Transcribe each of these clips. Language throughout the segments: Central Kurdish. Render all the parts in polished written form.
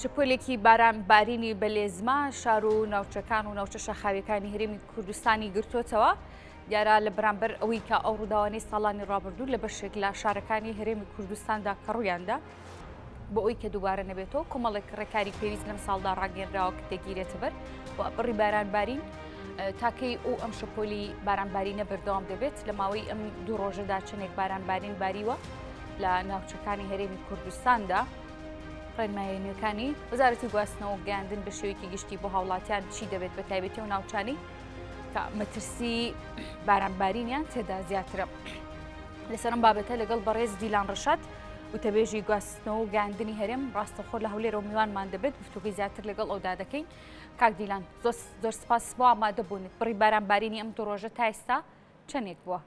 شەپۆلێکی باران بارینی بەلێزما شار و ناوچەکان و ناوچە شاخاویەکانی هەرێمی کوردستانی گرتوتەوە دیارە لە بەرامبەر ئەوەی کە ئەو ڕووداوانەی ساڵانی ڕابردوو لە بەشێک لە شارەکانی هەرێمی کوردستاندا کە ڕوویاندا بۆ ئەوی کە دووبارە نەبێتەوە کۆمەڵێک ڕێکاری پێویست لەم ساڵدا ڕاگەێنراوە کە دەگیرێتە بەر و بڕی باران بارین تاکەی ئەو ئەم شەپۆلی بارانبارینە بەردەوام دەبێت لە ماوەی ئەم دوو ڕۆژەدا چەندێک بارانبارین باریوە لە ناوچەکانی هەرێمی کوردستاندا. ڕێنمایە نوێکانی وەزارەتی گواستنەوە و گەیاندن بە شێوەیەکی گشتی بۆ هاوڵاتیان چی دەبێت بە تایبەتی و ناوچانی کە مەترسی بارانبارینیان تێدا زیاترە. لەسەر ئەم بابەتە لەگەڵ بەڕێز دیلان ڕەشاد وتەبێژی گواستنەوە و گەیاندنی هەرێم ڕاستەخۆ لە هەولێرەوە میوانمان دەبێت گفتوگۆی زیاتر لەگەڵ ئەودا دەکەین کاک دیلان زۆر زۆر سپاس بۆ ئامادەبوونت بڕی بارانبارینی ئەم دوو ڕۆژە تا ئێستا چەندێک بووە؟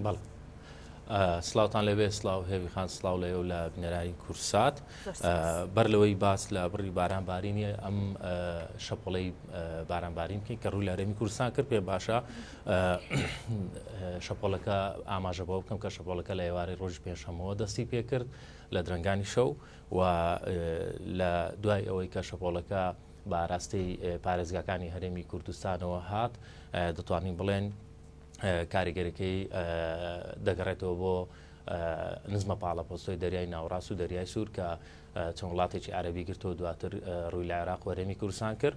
بەڵێ سلااوان لەوێ سلااو هێوی خان سلااو لە و لە بینەرانی کورسات بەر لەوەی باس لە بڕی باران بارینی ئەم شەپۆڵەی بارانبارین بکەین کە ڕووی لە هەرێمی کوردستان کرد پێ باشە شەپۆلەکە ئاماژە بۆ بکەم کە شەپۆلەکە لە ئێوارەی ڕۆژی پێنجشەممەوە دەستی پێکرد لە درەنگانی شەو و لە دوای ئەوەی کە شەپۆلەکە بە ئاراستەی پارێزگاکانی هەرێمی کوردستانەوە هات دەتوانین بڵێن کاریگەرەکەی دەگەڕێتەوە بۆ نزمە پاڵەپۆستۆی دەریای ناوڕاست و دەریای سوور کە چەند وڵاتێکی عەربی گرتەوە دواتر ڕووی لە عێراق و هەرێمی کوردستان کرد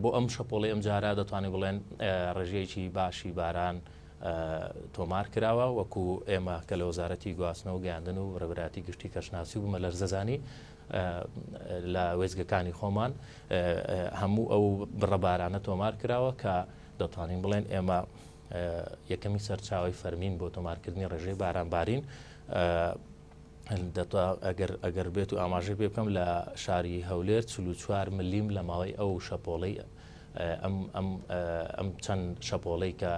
بۆ ئەم شەپۆڵی ئەم جارە دەتوانین بڵێن ڕێژەیەکی باشی باران تۆمار کراوە وەکو ئێمە کە لە وەزارەتی گواستنەوە گەیاندن و ڕێبەرایەتی گشتی کەشناسی و بوومەلەرزەزانی لە وێستگەکانی خۆمان هەموو ئەو بڕە بارانە تۆمار کراوە کە دەتوانین بڵێن ئێمە یەکەمی سەرچاوی فەرمین بۆ تۆمارکردنی ڕێژەی باران بارین ئەگەر ئەگەر بێت و ئاماژەی پێ بکەم لە شاری هەولێر 44 ملیم لە ماوەی ئەو شەپۆڵەی ئەم ئەم ئەم چەند شەپۆڵەی کە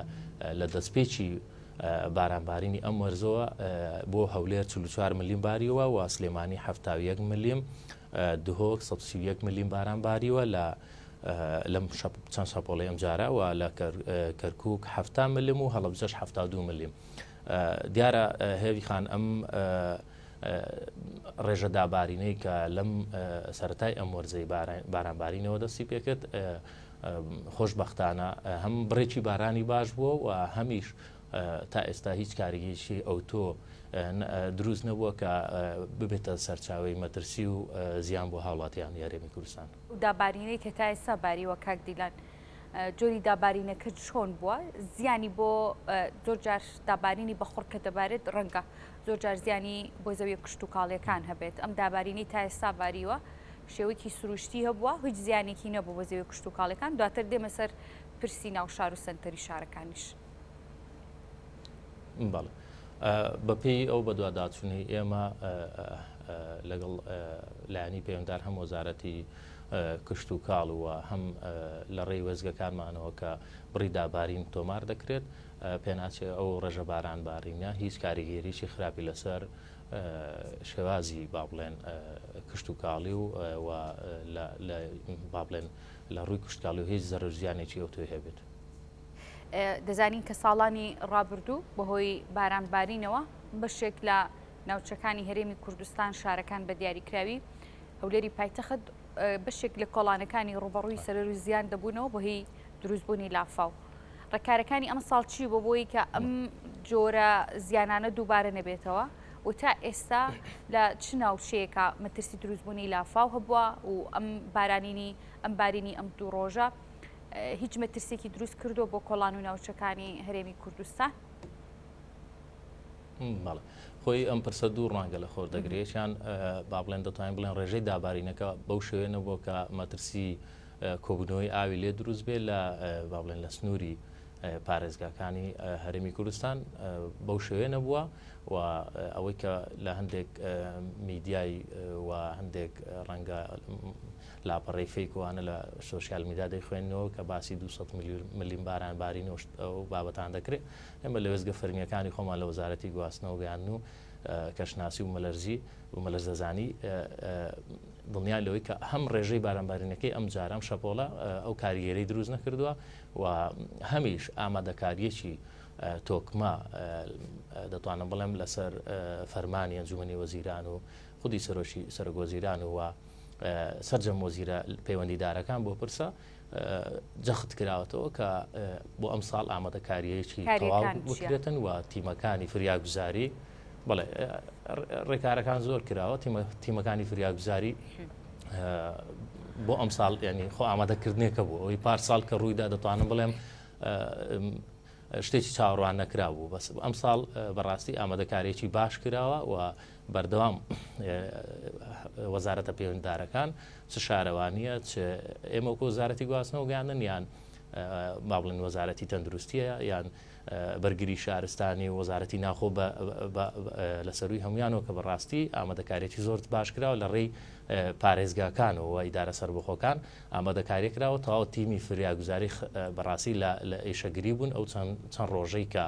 لە دەستپێکی بارانبارینی ئەم وەرزەوە بۆ هەولێر 44 ملیم باریوە و سلێمانی 71 ملیم دهۆک 131 ملیم باران باریوە لە لەم چەند شەپۆڵی ئەم جارە و لە کەرکک 70 ملم و هەڵەبجەش 72 ملیم دیارە هێوی خان ئەم ڕێژە دابارینەی کە لەم سەتای ئەم وەرزەی بارانبارینەوە دەستی پێکرد خۆشبەختانە هەم بڕێکی بارانی باش بووە و هەمیش تا ئێستا هیچ کاریگەریی ئەوتۆ دروست نەبووە کە ببێتە سەرچاوەی مەترسی و زیان بۆ هاوڵاتیانی هەرێمی کوردستان. ئەو دابارینەی کە تا ئێستا باریوە کاک دیلان جۆری دابارینەکە چۆن بووە؟ زیانی بۆ زۆر جار دابارینی بە خوڕ کە دەبارێت ڕەنگە زۆر جار زیانی بۆ زەویە کشتوکاڵیەکان هەبێت ئەم دابارینەی تا ئێستا باریوە شێوەیەکی سروشتی هەبووە هیچ زیانێکی نەبوو بە زەویە کشتوکاڵیەکان دواتر دێمە سەر پرسی ناو شار و سەنتەری شارەکانیش. بەڵێ بەپێی ئەو بەدواداچوونەی ئێمە لەگەڵ لایەنی پەیوەندار هەم وەزارەتی کشت و کاڵ و هەم لە ڕێی وێزگەکانمانەوە کە بڕی دابارین تۆمار دەکرێت پێناچێ ئەو ڕێژە باران بارینە هیچ کاریگەریی خراپی لەسەر شێوازی با بڵێن کشتوکاڵی و با بڵێن لە ڕووی کشتکاڵی و هیچ زەرەر زیانێکی ئەوتۆی هەبێت. دەزانین کە ساڵانی ڕابردوو بەهۆی باران بارینەوە بەشێک لە ناوچەکانی هەرێمی کوردستان شارەکان بە دیاریکراوی هەولێری پایتەخت بەشێک لە کۆڵانەکانی ڕوبەڕووی سەرەر و زیان دەبوونەوە بەهۆی دروستبوونی لافاو. ڕێکارەکانی ئەمساڵ چی بۆ بۆی کە ئەم جۆرە زیانانە دووبارە نەبێتەوە و تا ئێستا لە چ ناوچەیەکە مەترسی دروستبوونی لافاو هەبووە و ئەم بارانینی ئەم بارینی ئەم دوو ڕۆژە هیچ مەترسیێکی دروست کردو بۆ کۆڵان و ناوچەکانی هەرێمی کوردستان؟ بەڵێ خۆی ئەم پرسە دوو ڕوانگە لە خۆر دەگرێتیان با بڵێن دەتوانین بڵێن ڕێژەی دابارینەکە بەو شێوەیە نەبووە کە مەترسی کۆبوونەوەی ئاوی لێ دروست بێت لە با بڵێن لە سنووری پارێزگاکانی هەرێمی کوردستان بەو شێوەیە نەبووە و ئەوەی کە لە هەندێک میدیای و هەندێک ڕەنگە لاپەڕەی fake وانە لە social media دەیخوێنەوە کە باسی 200 ملیم باران بارین و بابەتان دەکرێت ئێمە لە وێستگە فەرمیەکانی خۆمان لە وەزارەتی گواستنەوە گەیاندن و کەشناسی و مەلەرزی و مەلەرزەزانی دڵنیان لەوەی کە هەم ڕێژەی بارانبارینەکەی ئەم جارە ئەم شەپۆڵە ئەو کاریگەری دروست نەکردووە و هەمیش ئامادەکاریەکی. تۆکمە دەتوانم بڵێم لەسەر فەرمانی ئەنجومەنی وەزیران و خودی سەرۆکی سەرۆک وەزیران و سەرجەم وەزیرە پەیوەندیدارەکان بۆ پرسە جەخت کراوەتەوە کە بۆ ئەم ساڵ ئامادەکاریەکی تەواو بکرێتن و تیمەکانی فریاگوزاری بەڵێ ڕێکارەکان زۆر کراوە تیمەکانی فریاگوزاری بۆ ئەم ساڵ ینی خۆ ئامادەکردنێکە بوو ئەوەی پار ساڵ کە ڕوویدا دەتوانم بڵێم شتێکی چاوەڕوان نەکراو بوو، بەس ئەمساڵ بەڕاستی ئامادەکارییەکی باش کراوە و بەردەوام وەزارەتە پەیوەندیدارەکان چ شارەوانییە چ ئێمە وەکو وەزارەتی گواستنەوە گەیاندن یان با بڵێن وەزارەتی تەندروستیە یان بەرگری شارستانی و وەزارەتی ناخۆ لە سەروی هەمویانەوە کە بەڕاستی ئامادەکاریی زۆر باش کراوە لە ڕێی پارێزگاکانەوە ئیدارە سەربەخۆکان ئامادەکاری کراوە، تەواو تیمی فریاگوزاری بەڕاستی لە لە ئیشەگری بوون ئەو چەند چەند ڕۆژەی کە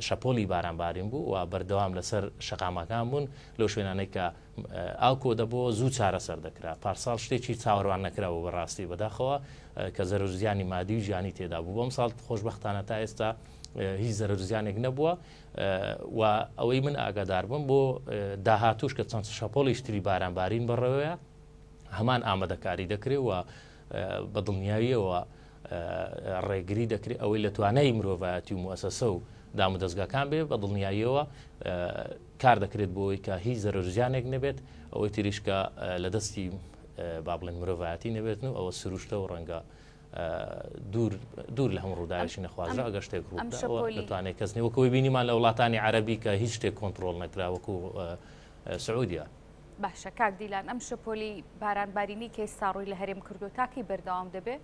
شەپۆلی بارانبارین بوو و بەردەوام لەسەر شەقامەکان بوون لەو شوێنانەی کە ئاو کۆ دەبۆ زوو چارەسەر دەکرا پارساڵ شتێکی چاوەڕوان نەکرا بوو بەڕاستی بەداخەوە کە زەرەر و زیانی مادی و گیانی تێدا بوو بەم ساڵ خۆشبەختانە تا ئێستا هیچ زەرەر و زیانێک نەبووە و ئەوەی من ئاگادار بم بۆ داهاتوش کە چەند شەپۆڵیش تری بارانبارین بەڕێوەیە هەمان ئامادەکاری دەکرێت و بە دڵنیاییەوە ڕێگری دەکرێت ئەوەی لە توانای مرۆڤایەتی و موسسە و دامودەزگاکان بێ بە دڵنیاییەوە کار دەکرێت بۆی کە هیچ زەرەر زیانێک نەبێت ئەوەی تریشکە لە دەستی با بڵێن مرۆڤایەتی نەبێتن و ئەوە سروشتە و ڕەنگە دوور دوور لە هەموو ڕووداوێکی نەخوازرا ئەگەر شتێک ڕووبدا دەتوانێت کەس نیە وەکەوەی بینیمان لە وڵاتانی عەرەبی کە هیچ شتێک کۆنتڕۆڵ نەکرا وەکو سعودیا. باشە کاک دیلان ئەم شەپۆلی باران بارینی کە ئێستا ڕووی لە هەرێم کردو تا کەی بەردەوام دەبێ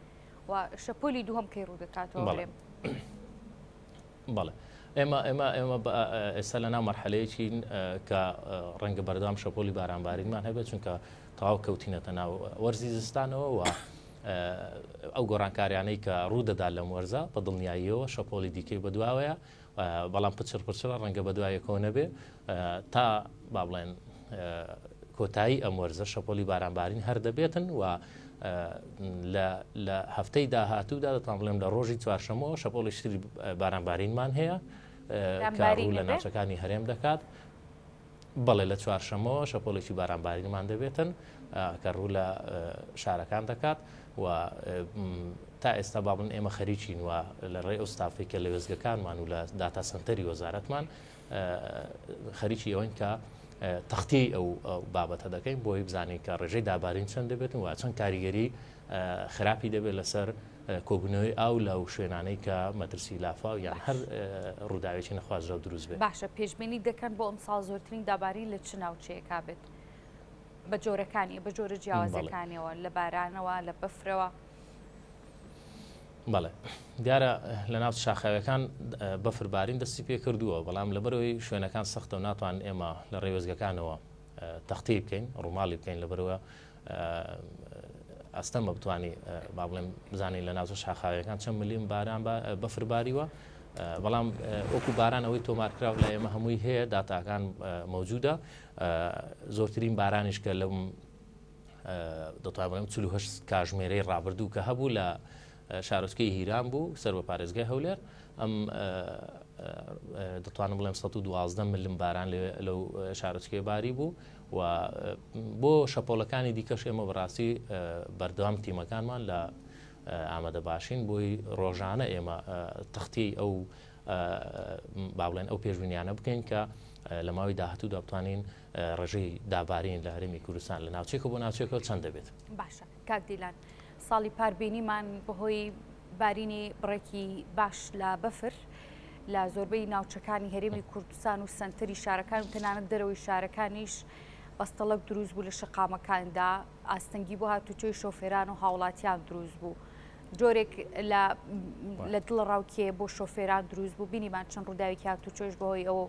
و شەپۆلی دووهەم کەی ڕوو دەکاتەوە هەرێم؟ بەڵێ ئێمە ئێمە ئێمە ئێستا لە ناو مەرحەلەیەکین کە ڕەنگە بەردەوام شەپۆلی بارانبارینمان هەبێت چونکە تەواو کەوتینەتە ناو وەرزی زستانەوە و ئەو گۆڕانکاریانەی کە ڕوو دەدات لەم وەرزە بە دڵنیاییەوە شەپۆلی دیکەی بەدواوەیە بەڵام پچڕ پچڕە ڕەنگە بەدوای یەکەوە نەبێ تا با بڵێن کۆتایی ئەم وەرزە شەپۆلی بارانبارین هەر دەبێتن و لە هەفتەی داهاتوودا دەتوان بڵێم لە ڕۆژی چوارشەمەوە شەپۆلی شتری بارانبارینمان هەیە کە ڕوو لە ناوچەکانی هەرێم دەکات. بەڵێ لە چوارشەمەوە شەپۆلێکی بارانبارینمان دەبێتن کە ڕوو لە شارەکان دەکات و تا ئێستا با بڵێن ئێمە خەریکین و لە ڕێی ئەو ستافەی کە لە وێستگەکانمان و لە داتا سەنتەری وەزارەتمان خەریکی ئەوەین کە تەختیی ئەو بابەتە دەکەین بۆی بزانین کە ڕێژەی دابارین چەند دەبێتن و چەند کاریگەری خراپی دەبێت لەسەر کۆبوونەوەی ئاو لەو شوێنانەی کە مەترسی لافاو یان هەر ڕووداوێکی نەخوازراو دروست بێت. باشە پێشبینی دەکەن بۆ ئەمساڵ زۆرترین دابارین لە چ ناوچەیەکا بێت؟ بە جۆرەکانی بە جۆرە جیاوازەکانیەوە لە بارانەوە لە بەفرەوە؟ بەڵێ دیارە لە ناو شاخاویەکان بەفر بارین دەستی پێ کردووە بەڵام لەبەرەوەی شوێنەکان سەختە و ناتوان ئێمە لە ڕێوێزگەکانەوە تەختی بکەین ڕووماڵی بکەین لەبەرەوە ئەستەمە بتانی با بڵێم بزانین لە ناوچە شاخاویەکان چەند ملیم باران بەفر باریوە بەڵام وەکو باران ئەوەی تۆمارکراو لە ئێمە هەمووی هەیە داتاکان مەوجودە زۆرترین بارانیش کە لەم دەتوانم بڵێم 48 کاژمێرەی ڕابردوو کە هەبوو لە شارۆچکەی هیران بوو سەر بە پارێزگای هەولێر ئەم دەتوانم بڵێم 112 ملم باران لەو شارۆچکەی باری بوو و بۆ شەپۆلەکانی دیکەش ئێمە بەڕاستی بەردەوام تیمەکانمان لە ئامادە باشین بۆی ڕۆژانە ئێمە تەختی ئەو با بڵێن ئەو پێشبینیانە بکەین کە لە ماوەی داهاتوودا بتوانین ڕێژەی دابارین لە هەرێمی کوردستان لە ناوچێکە بۆ ناوچێکەوە چەند دەبێت. باشە کاک دیلان ساڵی پار بینیمان بەهۆی بارینی بڕێکی باش لە بەفر لە زۆربەی ناوچەکانی هەرێمی کوردستان و سەنتەری شارەکان و تەنانەت دەرەوەی شارەکانیش بەستەڵەک دروست بوو لە شەقامەکاندا ئاستەنگی بۆ هاتوچۆی شۆفێران و هاوڵاتیان دروست بوو. جۆرێک لە لە دڵەڕاوکێ بۆ شۆفێران دروست بوو بینیمان چەند ڕووداوێکی هاتوچۆش بەهۆی ئەوە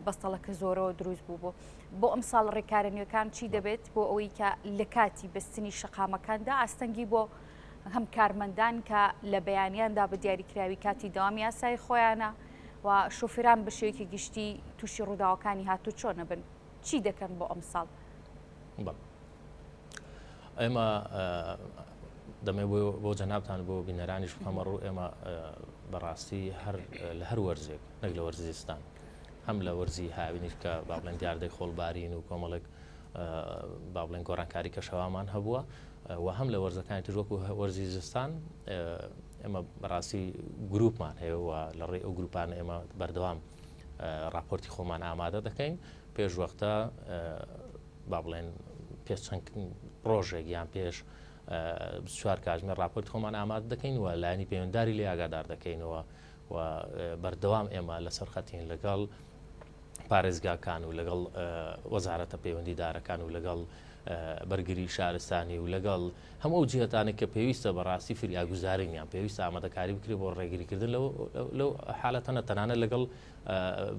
بەستەڵەکە زۆرەوە دروست بوو بوو بۆ ئەم ساڵ ڕێکارە نوێکان چی دەبێت بۆ ئەوەی کە لە کاتی بەستنی شەقامەکاندا ئاستەنگی بۆ هەم کارمەندان کە لە بەیانیاندا بە دیاریکراوی کاتی دەوامی یاسایی خۆیانە و شۆفێران بە شێوەیەکی گشتی تووشی ڕووداوەکانی هاتوچۆ نەبن چی دەکەن بۆ ئەمساڵ؟ ئێمە دەمێ بۆ جەنابتان بۆ بینەرانیش بخەمە ڕوو ئێمە بەڕاستی هەر لە هەر وەرزێک نەک لە وەرزی زستان هەم لە وەرزی هاوینیش کە با بڵێن دیاردەی خۆڵبارین و کۆمەڵێک با بڵێن گۆڕانکاری کەشەوامان هەبووە و هەم لە وەرزەکانی تر وەکو وەرزی زستان ئێمە بەڕاستی گروپمان هەیە و لە ڕێی ئەو گروپانە ئێمە بەردەوام راپۆرتی خۆمان ئامادە دەکەین پێش وەختە با بڵێن پێش چەند ڕۆژێک یان پێش 24 کاتژمێر راپۆرت خۆمان ئامادە دەکەین و لایەنی پەیوەنداری لێ ئاگادار دەکەینەوە و بەردەوام ئێمە لەسەر خەتین لەگەڵ پارێزگاکان و لەگەڵ وەزارەتە پەیوەندیدارەکان و لەگەڵ بەرگری شارستانی و لەگەڵ هەموو ئەو جهتانێک کە پێویستە بەڕاستی فریاگوزارین یان پێویستە ئامادەکاری بکرێت بۆ ڕێگریکردن لەو حالەتەنە تەنانە لەگەڵ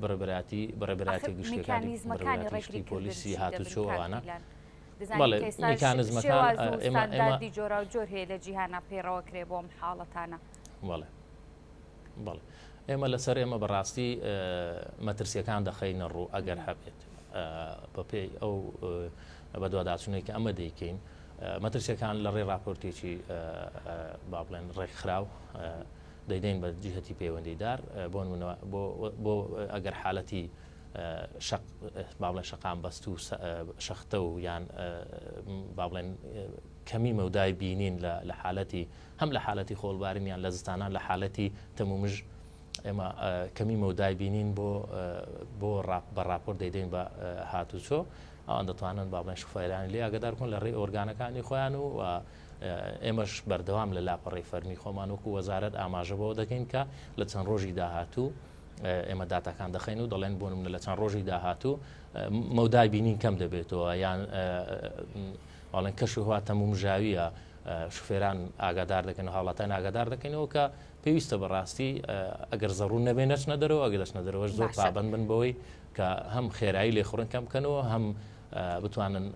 بەڕێبەرایەتی بەڕێبەرایەتی گشتیەکانی بەڕێبەرایەتی پۆلیسی هاتوچۆ ئەوانە بەڵێ میکانزمەکان ئێمە ئێمە جۆراوجۆر هەیە لە جیهانا پەیڕەوە کرێ بۆ ئەم حاڵەتانە. بەڵێ بەڵێ ئێمە لەسەر ئێمە بەڕاستی مەترسیەکان دەخەینە ڕوو ئەگەر هەبێت بەپێی ئەو بەدواداچوونێک کە ئەمە دەیکەین مەترسیەکان لە ڕێی راپۆرتێکی با بڵێن ڕێکخراو دەیدەین بە جیهەتی پەیوەندیدار بۆ نمونە بۆ ئەگەر حالەتی شەق با بڵێن شەقام بەست و شەختە و یان با بڵێن کەمی مەودای بینین لە حالەتی هەم لە حالەتی خۆڵبارین یان لە زستانان لە حالەتی تەمومژ ئێمە کەمی مەودای بینین بۆ بۆ بە راپۆرت دەیدەین بە هاتوچۆ ئەوان دەتوانن با بڵێن شوفێرانی لێ ئاگادار بکەن لە ڕێی ئۆرگانەکانی خۆیان و ئێمەش بەردەوام لە لاپەڕەی فەرمی خۆمان وەکو وەزارەت ئاماژە بەوە دەکەین کە لە چەند ڕۆژی داهاتوو ئێمە داتاکان دەخەین و دەڵێن بۆ نمونە لە چەند ڕۆژی داهاتوو مەودای بینین کەم دەبێتەوە یان باڵێن کەش و هەوا تەمومژاویە شوفێران ئاگادار دەکەن و هاوڵاتیان ئاگادار دەکەینەوە کە پێویستە بەڕاستی ئەگەر زەڕوو نەبێ نەچنە دەرەوە ئەگەر دەچنە دەرەوەش زۆر پابند بن بەوەی کە هەم خێرایی لێخوڕن کەم بکەنەوە هەم بتوانن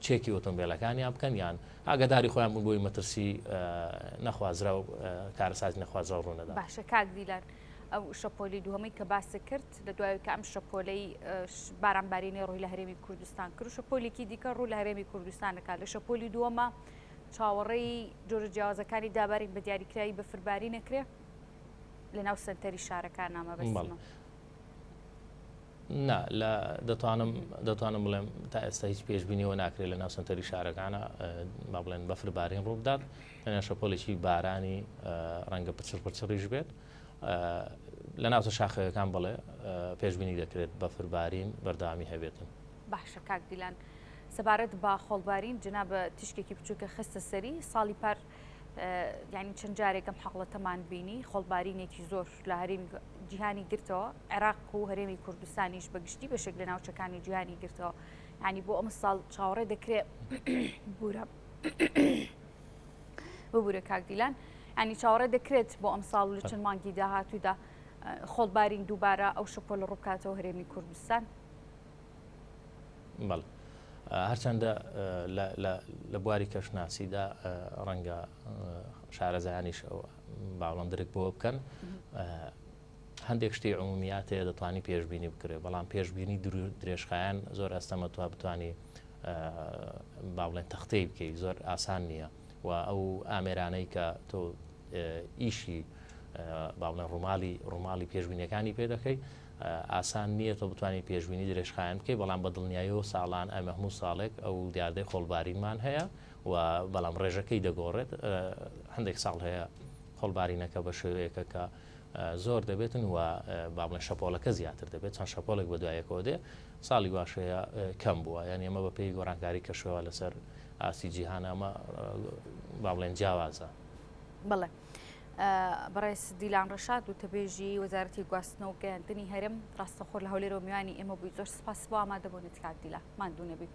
چێکی ئۆتۆمبیلەکانیان بکەن یان ئاگاداری خۆیان بوون بۆی مەترسی نەخوازراو کارەساتی نەخوازراو ڕوونەدا. باشە کاک دیلان ئەو شەپۆلی دووەمەی کە باست کرد لە دوای کە ئەم شەپۆلەی بارانبارینەی ڕووی لە هەرێمی کوردستان کرد و شەپۆلێکی دیکە ڕوو لە هەرێمی کوردستان دەکات لە شەپۆلی دووەمە چاوەڕێی جۆرە جیاوازەکانی دابارین بە دیاریکراوی بەفرباری نەکرێ لە ناو سەنتەری شارەکان نامەبەستمە. نا لە دەتوانم دەتوانم بڵێم تا ئێستا هیچ پێشبینیەوە ناکرێت لە ناو سنتەری شارەکانە با بڵێن بەفر بارین ڕووبدات تەنیا شەپۆلێکی بارانی ڕەنگە پچڕ پچڕیش بێت لە ناوچە شاخەکان بڵێ پێشبینی دەکرێت بەفر بارین بەردەوامی هەبێتن. باشە کاک دیلان سەبارەت بە خۆڵبارین جنابە تیشکێکی بچووکە خستە سەری ساڵی پار یانی چەند جارێک ئەم حاڵەتەمان بینی خۆڵبارینێکی زۆر لە هەرێمی جیهانی گرتەوە عێراق و هەرێمی کوردستانیش بە گشتی بەشێک لە ناوچەکانی جیهانی گرتەوە ینی بۆ ئەم ساڵ چاوەڕێ دەکرێت بورە ببورە کاک دیلان ینی چاوەڕێ دەکرێت بۆ ئەم ساڵ لە چەند مانگی داهاتوودا خۆڵبارین دووبارە ئەو شەپۆلە ڕووبکاتەوە هەرێمی کوردستان. بەڵێ هەرچەندە لە بواری کەشناسیدا ڕەنگە شارەزایانیش باوەڵم درک بۆ بکەن هەندێک شتی عمومیات هەیە دەتوانی پێشبینی بکرێت بەڵام پێشبینی درێژخایەن زۆر ئەستەمە تو بتانی با بڵێن تەختەی بکەیت زۆر ئاسان نییە و ئەو ئامێرانەی کە تۆ ئیشی با بڵێن ڕووماڵی ڕووماڵی پێشبینیەکانی پێ دەکەی ئاسان نییە تۆ بتوانانی پێشبینی درێژخایەن بکەی بەڵام بە دڵنیاییەوە ساڵان ئەمە هەموو ساڵێک ئەو دیاردەی خۆڵبارینمان هەیە و بەڵام ڕێژەکەی دەگۆڕێت هەندێک ساڵ هەیە خۆڵبارینەکە بە شێوەیەکە کە زۆر دەبێتن و با بڵێن شەپۆلەکە زیاتر دەبێت چەند شەپۆلێک بە دوایەکەوە دێ ساڵی واش هەیە کەم بووە یان ئێمە بە پێی گۆڕانکاری کەشەوە لەسەر ئاستی جیهان ئەمە با بڵێن جیاوازە. بەڵێ بەڕێز دیلان ڕەشاد وتەبێژی وەزارەتی گواستنەوە و گەیاندنی هەرێم ڕاستەخۆ لە هەولێرەوە میوانی ئێمە بووی زۆر سپاس بۆ ئامادەبوونت کاک دیلان ماندوو نەبی.